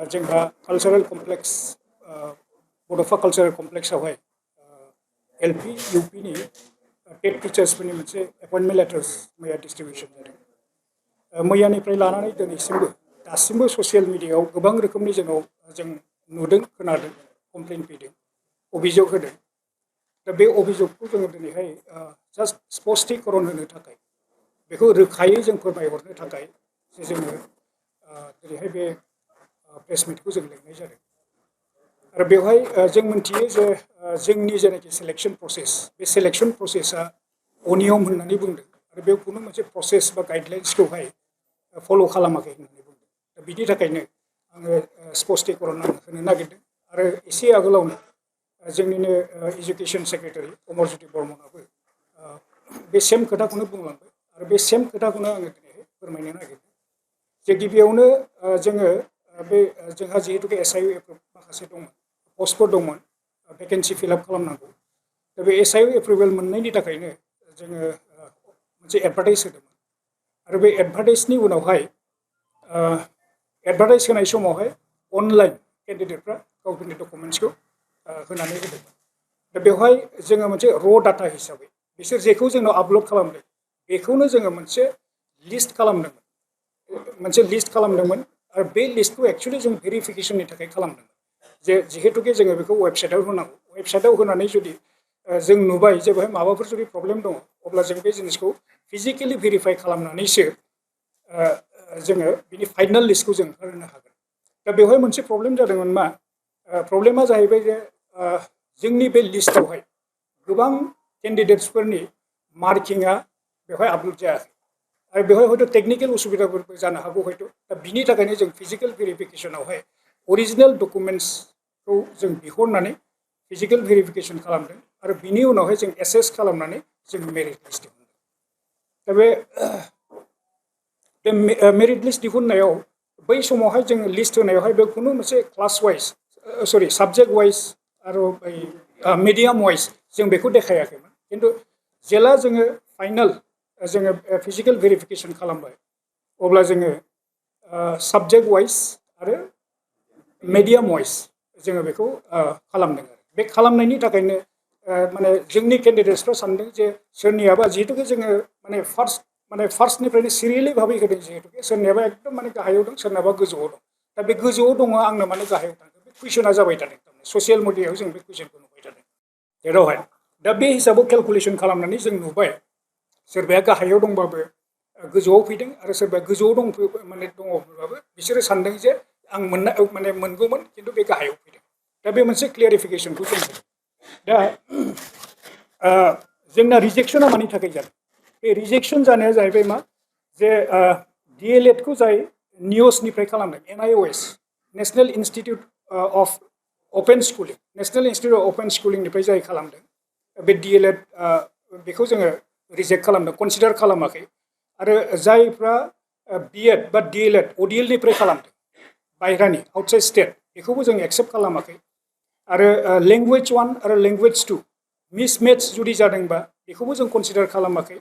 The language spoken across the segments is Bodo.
जोंहा कालचारेल कमप्लेक्स बड'फा कालचारेल कमप्लेक्सआवहाय एलपि इउपिनि टेट टिचार्सफोरनि मोनसे एपइन्टमेन्ट लेटार्स मैया डिस्ट्रिबिउसन जादों। मैयानिफ्राय लानानै दासिमबो ससियेल मिडियायाव गोबां रोखोमनि जों नुदों खोनादों कमप्लेन फैदों अभियोग होदों। दा बे अभियोगखौ जोङो दिनैहाय जास्ट स्पष्टीकरण होनो थाखाय बेखौ रोखायै जों फोरमायहरनो थाखाय जे जोङो दिनैहाय बे प्रेस मिटखौ जों लिंनाय जादों। आरो बेवहाय जों मिथियो जे जोंनि जेनाखि सिलेक्शन प्रसेस बे सिलेक्शन प्रसेसा अनियम होननानै बुंदों आरो बेयाव खुनु मोनसे प्रसेस बा गाइडलाइन्सखौहाय फल' खालामाखै होननानै बुंदों। दा बिनि थाखायनो आङो स्पष्टीकरण होनो नागिरदों। आरो एसे आगोलावनो जोंनिनो एजुकेशन सेक्रेटारि अमरज्योति बर्मनाबो बे सेम खोथाखौनो बुंलांबाय आरो बे सेम खोथाखौनो आङो दिनैहाय फोरमायनो नागिरदों जे गिबियावनो जोंहा जिहेतु एसआइउ एप्रुभ माखासे दंमोन पस्टफोर दंमोन भेकेन्सि फिलआप खालामनांगौ। दा बे एसआइउ एप्रुभेल मोननायनि थाखायनो जोङो मोनसे एडभार्टाइज होदोंमोन आरो बे एडभार्टाइजनि उनावहाय एडभार्टाइज होनाय समावहाय अनलाइन केन्डिडेटफ्रा गावफोरनि डकुमेन्ट्सखौ होनानै होदोंमोन। दा बेवहाय जोङो मोनसे र' डाटा हिसाबै बिसोर जेखौ जोंनाव आपल'ड खालामदों बेखौनो जोङो मोनसे लिस्ट खालामदोंमोन आरो बे लिस्टखौ एक्सुवेलि जों भेरिफिकेसननि थाखाय खालामदोंमोन जे जिहेतुके जोङो बेखौ वेबसाइटआव होनांगौ। वेबसाइटआव होनानै जुदि जों नुबाय जे बेवहाय माबाफोर जुदि प्रब्लेम दङ अब्ला जों बे जिनिसखौ फिजिकेलि भेरिफाइ खालामनानैसो जोङो बिनि फाइनाल लिस्टखौ जों होनो हागोन। दा बेवहाय मोनसे प्रब्लेम जादोंमोन मा प्रब्लेमा जाहैबाय जे जोंनि बे लिस्टआवहाय गोबां केन्डिडेट्सफोरनि मार्किंआ बेवहाय आपल'ड जायाखै आरो बेवहाय हयथ' टेकनिकेल उसुबिदाफोरबो जानो हागौ हयथ'। दा बिनि थाखायनो जों फिजिकेल भेरिफिकेसनावहाय अरिजिनेल डकुमेन्ट्सखौ जों बिहरनानै फिजिकेल भेरिफिकेसन खालामदों आरो बिनि उनावहाय जों एसेस खालामनानै जों मेरिट लिस्ट दिहुनदों। दा बे मेरिट लिस्ट दिहुननायाव बै समावहाय जों लिस्ट होनायावहाय बे खुनु मोनसे क्लास वाइज साबजेक्ट वाइज आरो मिडियाम वाइज जों बेखौ देखायाखैमोन। खिन्थु जेला जोङो फाइनाल जोङो फिजिकेल भेरिफिकेसन खालामबाय अब्ला जोङो साबजेक्ट वाइज आरो मिडियाम वाइज जोङो बेखौ खालामदों। बे खालामनायनि थाखायनो माने जोंनि केन्डिडेट्सफ्रा सानदों जे सोरनियाबा जिहेतुके जोङो फार्स्टनिफ्रायनो सिरियेलि भाबै होदों जिहेतुके सोरनियाबा एकदम माने गाहायाव दं सोरनाबा गोजौआव दं। दा बे गोजौआव दङ आंनो माने गाहायाव थांदों बे कुइसना जाबाय थादों ससियेल मिडियायाव जों बे कुइसनखौ नुबाय थादों जेरावहाय दा बे हिसाबाव केलकुलेसन खालामनानै जों नुबाय सोरबाया गाहायाव दंबाबो गोजौआव फैदों आरो सोरबाया गोजौआव दङब्लाबो बिसोरो सानदों जे आं मोनगौमोन खिन्थु बे गाहायाव फैदों। दा बे मोनसे क्लियारिफिकेसनखौ जों दा जोंना रिजेक्सना मानि थाखाय जादों बे रिजेक्सन जानाया जाहैबाय मा जे डिएलएडखौ जाय निउसनिफ्राय खालामदों NIOS नेशनेल इन्स्टिटिउट अफ अपेन स्कुलिंनिफ्राय जाय खालामदों बे डिएलएड बेखौ जोङो रिजेक्ट खालामदों कनसिडार खालामाखै आरो जायफ्रा बिएड बा डिएलएड अडिएलनिफ्राय खालामदों बायह्रानि आउटसाइड स्टेट बेखौबो जों एक्सेप्ट खालामाखै आरो लेंगुवेज 1 आरो लेंगुवेज 2 मिसमेट्स जुदि जादोंबा बेखौबो जों कनसिडार खालामाखै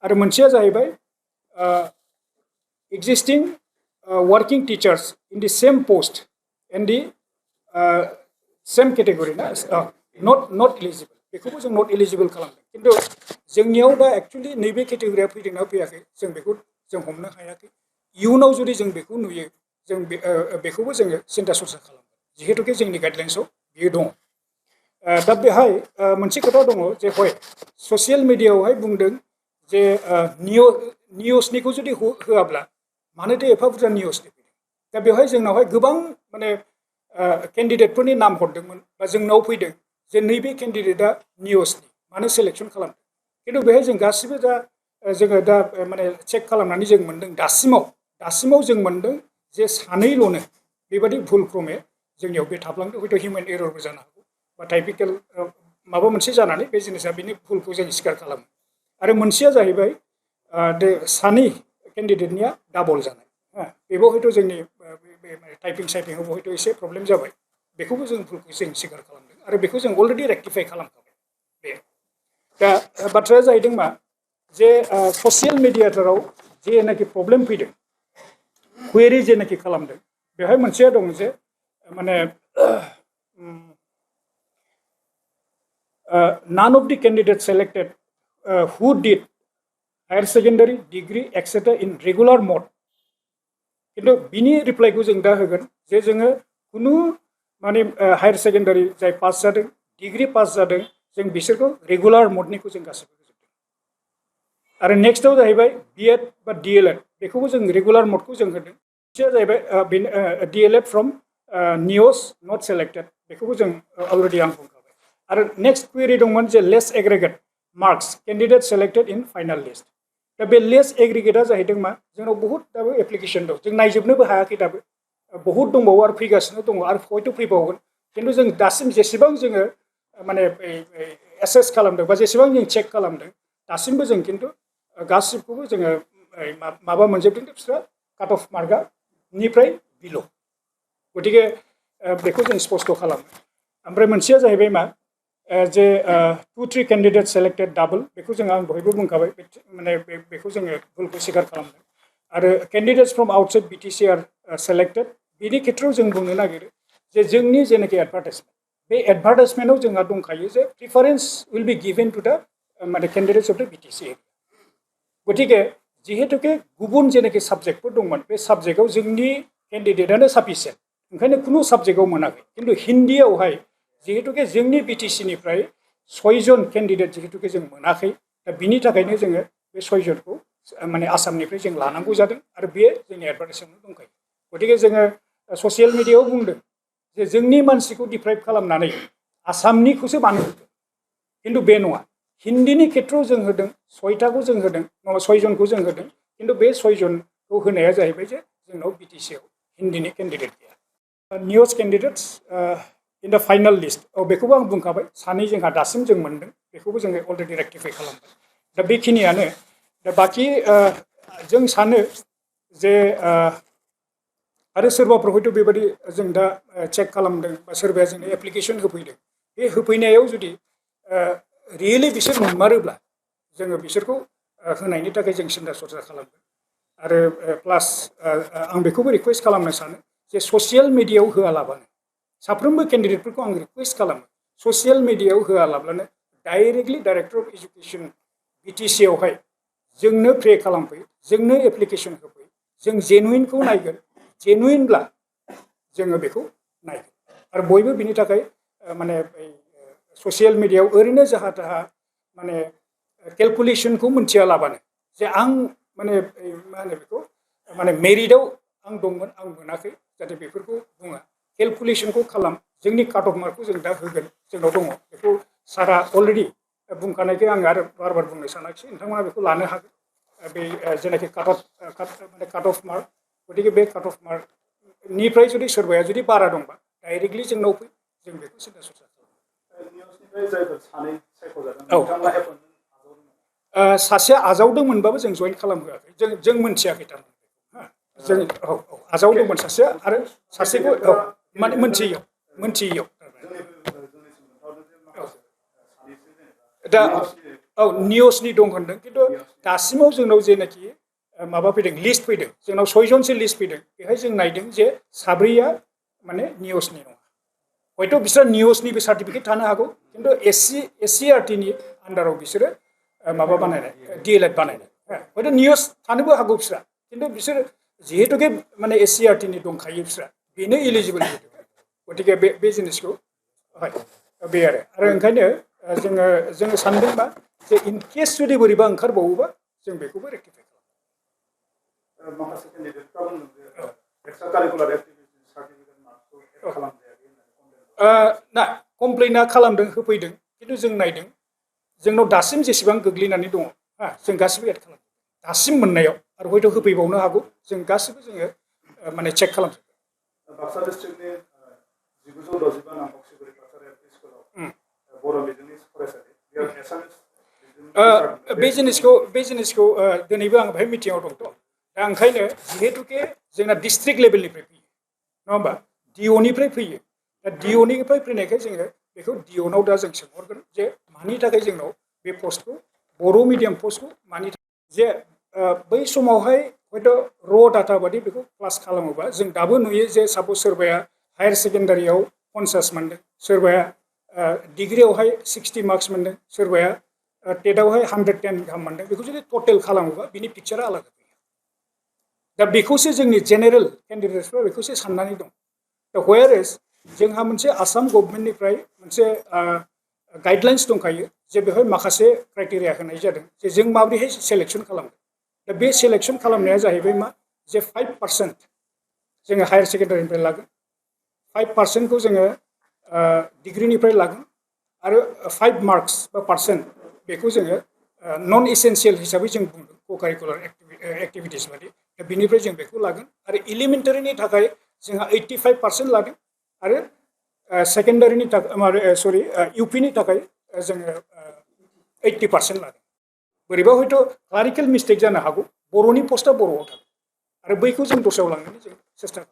आरो मोनसेया जाहैबाय existing working teachers in the same post and the same category not eligible बेखौबो जों not eligible खालामदों। खिन्थु जोंनियाव दा एक्चुअलि नैबे केटेगरिया फैदोंना फैयाखै जों बेखौ जों हमनो हायाखै। इयुनाव जुदि जों बेखौ नुयो जों बेखौबो जोङो सिन्था सरसा खालामगोन जिहेतुके जोंनि गाइडलाइन्सआव बियो दङ। दा बेहाय मोनसे खोथा दङ जे हय ससियेल मिडियायावहाय बुंदों जे निउसनिखौ जुदि होआब्ला मानोथो एफा बुरजा निउसनि फैदों। दा बेवहाय जोंनावहाय गोबां माने केन्डिडेटफोरनि नाम हरदोंमोन बा जोंनाव फैदों जे नैबे केन्डिडेटआ निउसनि मानो सेलेक्सन खालामदों। खिन्थु बेहाय जों गासिबो जोङो दा माने चेक खालामनानै जों मोनदों दासिमाव जों मोनदों जे सानैल'नो बेबादि भुल क्रमे जोंनियाव बे थाफ्लांदों हयथ' हिउमेन एररबो जानो हागौ बा टाइपिकेल माबा मोनसे जानानै बे जिनिसा बिनि भुलखौ जों स्वीकार खालामो। आरो मोनसेया जाहैबाय सानै केन्डिडेटनिया डाबल जानाय बेबो हयथ' जोंनि टाइपिं साइपिंआव हयथ' एसे प्रब्लेम जाबाय बेखौबो जों भुलखौ जों स्वीकार खालामदों आरो बेखौ जों अलरेडि रेक्टिफाइ खालामखाबाय। बे दा बाथ्राया जाहैदों मा जे ससियेल मिडियाफोराव जेनाखि प्रब्लेम फैदों कुवेरि जेनाखि खालामदों बेहाय मोनसेया दं जे माने none of the candidates selected who did higher secondary degree etc in regular mode किन्तु बिनि रिप्लाइखौ जों दा होगोन जे जोङो कुनु माने हायर सेकेन्डारि जाय पास जादों डिग्री पास जादों जों बिसोरखौ रेगुलार मडनिखौ जों गासिबो होजोबदों आरो नेक्स्टआव जाहैबाय बिएड बा डिएलएड बेखौबो जों रेगुलार मडखौ जों होदों मोनसेया जाहैबाय डिएलएड फ्रम नियस नट सेलेक्टेड बेखौबो जों अलरेडि आं बुंखाबाय आरो नेक्स्ट कुवेरि दंमोन जे less aggregate marks candidate selected in final list दा बे लेस एग्रिगेटआ जाहैदों मा जोंनाव बहुत दाबो एप्लिकेसन दं जों नायजोबनोबो हायाखै दाबो बहुत दंबावो आरो फैगासिनो दङ आरो हयथ' फैबावगोन किन्तु जों दासिम जेसेबां जोङो माने एसेस खालामदों बा जेसेबां जों चेक खालामदों दासिमबो जों किन्तु गासिबखौबो जोङो माबा मोनजोबदों बिस्रा काट अफ मार्कआ निफ्राय बिल' गतिके बेखौ जों स्पष्ट खालामो ओमफ्राय मोनसेया जाहैबाय मा जे 2-3 केन्डिडेट सेलेक्टेड डाबल बेखौ जों आं दहायबो बुंखाबाय माने बेखौ जोङो भुलखौ स्वीकार खालामदों आरो candidates from outside BTC are selected बिनि खेत्रआव जों बुंनो नागिरो जे जोंनि जेनाखि एडभार्टाइजमेन्ट बे एडभार्टाइजमेन्टआव जोंहा दंखायो जे preference will be given to the माने candidates of the BTC area गतिके जिहेतुके गुबुन जेनाखि साबजेक्टफोर दंमोन बे साबजेक्टआव जोंनि केन्डिडेटआनो साफिसियेन्ट ओंखायनो खुनु साबजेक्टआव मोनाखै किन्तु हिन्दीयावहाय जिहेतुके जोंनि बिटिसिनिफ्राय 6 जन केन्डिडेट जिहेतुके जों मोनाखै दा बिनि थाखायनो जोङो बे 6 जनखौ माने आसामनिफ्राय जों लानांगौ जादों आरो बे जोंनि एडभार्टाइजमेन्टआव दंखायो गतिके जोङो ससियेल मिडियायाव बुंदों जे जोंनि मानसिखौ डिप्राइभ खालामनानै आसामनिखौसो मानो होदों किन्तु बे नङा हिन्दीनि खेत्रआव जों होदों 6टाखौ जों होदों नङा 6 जनखौ जों होदों किन्तु बे 6 जनखौ होनाया जाहैबाय जे जोंनाव बिटिसिआव हिन्दीनि केन्डिडेट गैया नियस केन्डिडेट्स इन दा फाइनाल लिस्ट बेखौबो आं बुंखाबाय सानै जोंहा दासिम जों मोन्दों बेखौबो जोङो अलरेडि रेक्टिफाइ खालामबाय दा बेखिनियानो दा बाखि जों सानो जे आरो सोरबाफोर हयथ' बेबायदि जों दा चेक खालामदों बा सोरबाया जोंनो एप्लिकेसन होफैदों बे होफैनायाव जुदि रियेलि बिसोर नंमारोब्ला जोङो बिसोरखौ होनायनि थाखाय जों सिन्था सरसा खालामगोन आरो प्लास आं बेखौबो रिकुवेस्ट खालामनो सानो जे ससियेल मिडियायाव होआलाबानो साफ्रोमबो केन्डिडेटफोरखौ आं रिकुवेस्ट खालामो ससियेल मिडियायाव होआलाबानो डाइरेक्टलि डाइरेक्टर अफ एजुकेसन बिटिसिआवहाय जोंनो प्रे खालामफै जोंनो एप्लिकेसन होफै जों जेनुइनखौ नायगोन जेनुइनब्ला जोङो बेखौ नायगोन आरो बयबो बिनि थाखाय माने ससियेल मिडियायाव ओरैनो जाहा थाहा माने केलकुलेसनखौ मोनथियालाबानो जे आं माने मा होनो बेखौ माने मेरिटआव आं दंमोन आं मोनाखै जाहाथे बेफोरखौ बुङा केलकुलेसनखौ खालाम जोंनि काट अफ मार्कखौ जों दा होगोन जोंनाव दङ बेखौ सारा अलरेडि बुंखानायखाय आं आरो बार बार बुंनो सानाखिसै नोंथांमोना बेखौ लानो हागोन बे जेनाखि काट अफ मार्क गतिके बे काट अफ मार्कनिफ्राय जुदि सोरबाया जुदि बारा दंबा डाइरेक्टलि जोंनाव फै जों बेखौ सिन्था सरसा खालामो सासेया आजावदोंमोनबाबो जों जइन खालामहोआखै जों मोनथियाखै थारमाने जों आजावदोंमोन सासेया आरो सासेखौ माने मोनथियैयाव दा निउसनि दं होनदों किन्तु दासिमाव जोंनाव जेनाखि माबा फैदों लिस्ट फैदों जोंनाव 6 जनसो लिस्ट फैदों बेहाय जों नायदों जे 7आ माने निउसनि नङा हयथ' बिसोर निउसनिबो सार्टिफिकेट थानो हागौ किन्तु एससि आरटिनि आन्डाराव बिसोरो माबा बानायनाय डिएलएड बानायनाय हयथ' निउस थानोबो हागौ बिस्रा किन्तु बिसोर जिहेतुके माने एससि आरटिनि दंखायो बिस्रा बेनो इलिजिबोल गतिके बे जिनिसखौ बे आरो ओंखायनो जोङो सानदों मा जे इन केस जुदि बोरैबा ओंखारबावोबा जों बेखौबो रेक्टिफाइ ना कमप्लेना खालामदों होफैदों किन्तु जों नायदों जोंनाव दासिम जेसेबां गोग्लैनानै दङ जों गासिबो एड खालामदों दासिम मोननायाव आरो हयथ' होफैबावनो हागौ जों गासिबो जोङो माने चेक खालामजोबदों बाक्सा डिस्ट्रिक्टनि 1965 नाम बक्सिगुरि बाक्सा एलपि स्कुलाव बर' मिडियामनि फरायसालि बेयाव एसामिस बे जिनिसखौ दिनैबो आं बेहाय मिटिङाव दंथ' दा ओंखायनो जिहेतुके जोंना डिस्ट्रिक्ट लेभेलनिफ्राय फैयो नङा होमबा डिअनिफ्राय फैयो दा डिअनिफ्राय फैनायखाय जोङो बेखौ डिअनाव दा जों सोंहरगोन जे मानि थाखाय जोंनाव बे पस्टखौ बर' मिडियाम पस्टखौ मानि थाखाय जे बै समावहाय हयथ' र' डाटा बादि बेखौ क्लास खालामोबा जों दाबो नुयो जे साप'ज सोरबाया हायार सेकेन्डारियाव 50 मोनदों, सोरबाया डिग्रियावहाय 60 मार्क्स मोनदों, सोरबाया टेटआवहाय 110 गाहाम मोनदों। बेखौ जुदि टटेल खालामोबा बिनि पिक्चारा आलादा फैयो। दा बेखौसो जोंनि जेनेरेल केन्डिडेट्सफ्रा बेखौसो साननानै दं। दा व्हेयार इज जोंहा मोनसे आसाम गभर्नमेन्टनिफ्राय मोनसे गाइडलाइन्स दंखायो जे बेवहाय माखासे क्राइटेरिया होनाय जादों जे जों माबोरैहाय सेलेक्सन खालामो। दा बे सेलेक्सन खालामनाया जाहैबाय मा जे 5% जोङो हायार सेकेन्डारिनिफ्राय लागोन, 5%खौ जोङो डिग्रिनिफ्राय लागोन आरो 5 मार्क्स बा पार्सेन्ट बेखौ जोङो नन एसेन्सियेल हिसाबै जों बुंदों को कारिकुलार एक्टिभिटिस बादि। दा बिनिफ्राय जों बेखौ लागोन आरो एलिमेन्टारिनि थाखाय जोंहा 85% लादों आरो सेकेन्डारिनि थाखाय इउपिनि थाखाय जोङो 80% लादों। बोरैबा हयथ' क्लारिकेल मिस्टेक जानो हागौ, बर'नि पस्टआ बर'आव थागोन आरो बैखौ जों दस्रायाव लांनानै जों सेस्था